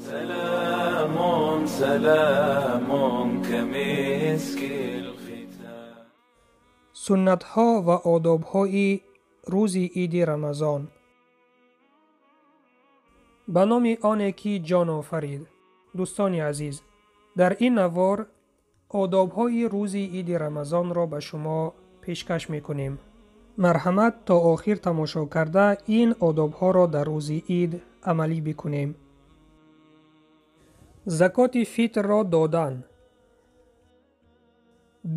سلام سلام كمسك الختام. Суннатҳо ва одобҳои рӯзи иди Рамазон. Ба номи оне ки ҷон офарид. Дӯстони азиз, дар ин навор одобҳои рӯзи иди Рамазонро ба шумо пешкаш мекунем. Марҳамат, то охир тамошо карда ин одобҳоро дар рӯзи ид амалӣ бикунем. Закоти фитрро додан.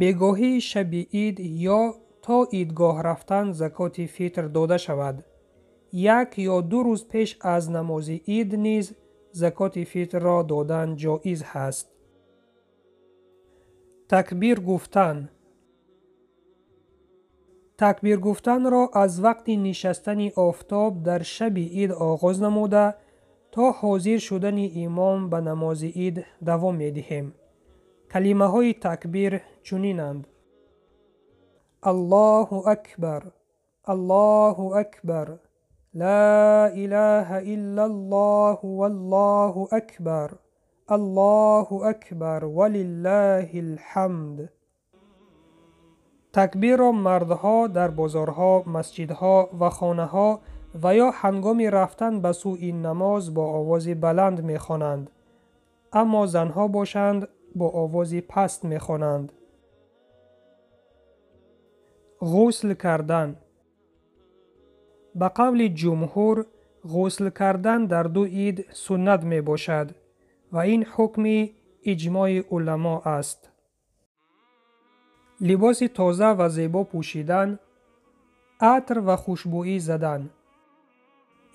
Бегоҳии шаби ид ё то идгоҳ рафтан закоти фитр дода шавад. Як ё ду рӯз пеш аз намози ид низ закоти фитрро додан ҷоиз ҳаст. Такбир гуфтан. Такбир гуфтанро аз вақти нишастани офтоб дар шаби ид оғоз намуда то ҳозир шудани имом ба намози ид давом медиҳем. Калимаҳои такбир чунинанд: Аллоҳу акбар, Аллоҳу акбар, ла илаҳа иллаллоҳу валлоҳу акбар, Аллоҳу акбар валиллаҳил ҳамд. Такбирро мардҳо дар бозорҳо, масҷидҳо ва хонаҳо ва ё ҳангоми рафтан ба сӯи намоз бо овози баланд мехонанд, аммо занҳо бошанд бо овози паст мехонанд. Ғусл кардан. Ба қавли ҷумҳур, ғусл кардан дар ду ид суннат мебошад ва ин ҳукми иҷмои уламо аст. Либоси тоза ва зебо пӯшидан, атр ва хушбӯӣ задан.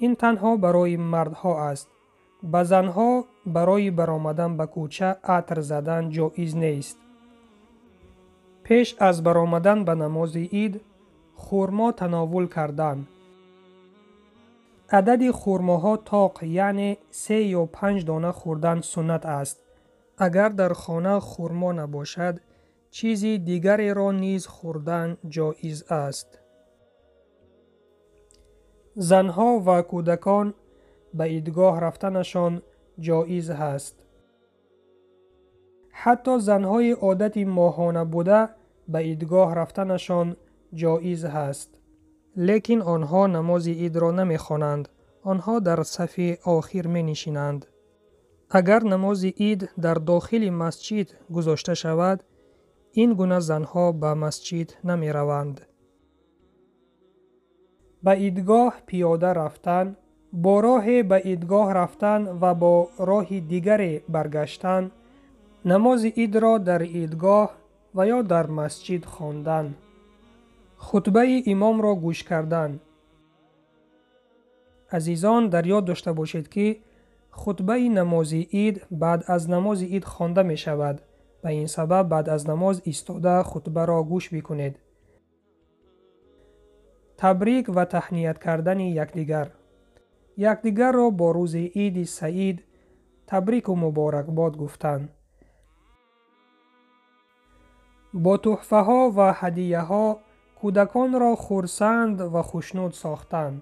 Ин танҳо барои мардҳо аст. Ба занҳо барои баромадан ба кӯча атр задан ҷоиз нест. Пеш аз баромадан ба намози ид хурмо тановул кардан. Адади хурмоҳо тоқ, яъне 3 ё 5 дона хӯрдан суннат аст. Агар дар хона хурмо набошад, чизи дигареро низ хӯрдан ҷоиз аст. Занҳо ва кӯдакон ба идгоҳ рафтанашон ҷоиз ҳаст. Ҳатто занҳои одати моҳона буда ба идгоҳ рафтанашон ҷоиз ҳаст. Лекин онҳо намози идро намехонанд, онҳо дар сафи охир менишинанд. Агар намози ид дар дохили масҷид гузошта шавад, ин гуна занҳо ба масҷид намераванд. Ба идгоҳ пиёда рафтан, бо роҳе ба идгоҳ рафтан ва бо роҳи дигаре баргаштан, намози идро дар идгоҳ ва ё дар масҷид хондан, хутбаи имомро гӯш кардан. Азизон, дар ёд дошта бошед, ки хутбаи намози ид баъд аз намози ид хонда мешавад. Ба ин сабаб баъд аз намоз истода хутбаро гӯш бикунед. Табрик ва таҳният кардани якдигар. Якдигарро бо рӯзи иди саид табрику муборакбод гуфтан. Бо тӯҳфаҳо ва ҳадияҳо кӯдаконро хурсанд ва хушнуд сохтан.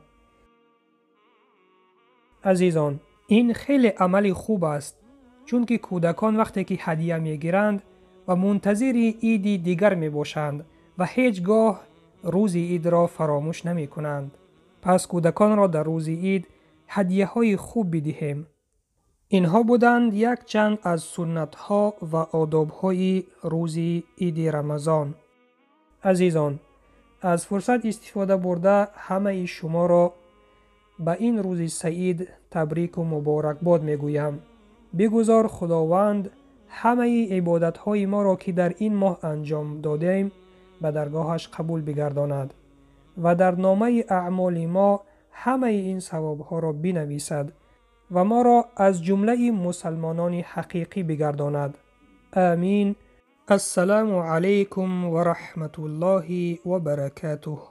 Азизон, ин хеле амали хуб аст, чунки кӯдакон вақте ки ҳадия мегиранд ва мунтазири иди дигар мебошанд ва ҳеҷ гоҳ рӯзи идро фаромӯш намекунанд. Пас кӯдаконро дар рӯзи ид ҳадияҳои хуб бидиҳем. Инҳо буданд якчанд аз суннатҳо ва одобҳои рӯзи иди Рамазон. Азизон, аз фурсат истифода бурда ҳамаи шуморо ба ин рӯзи саид табрику муборакбод мегӯям. Бигузор Худованд ҳамаи ибодатҳои моро, ки дар ин моҳ анҷом додем, ба даргоҳаш қабул бигардонад ва дар номаи аъмоли мо ҳамаи ин савобҳоро бинависад ва моро аз ҷумлаи мусалмонони ҳақиқӣ бигардонад. Амин. Ассалому алайкум ва раҳматуллоҳи ва баракатуҳ.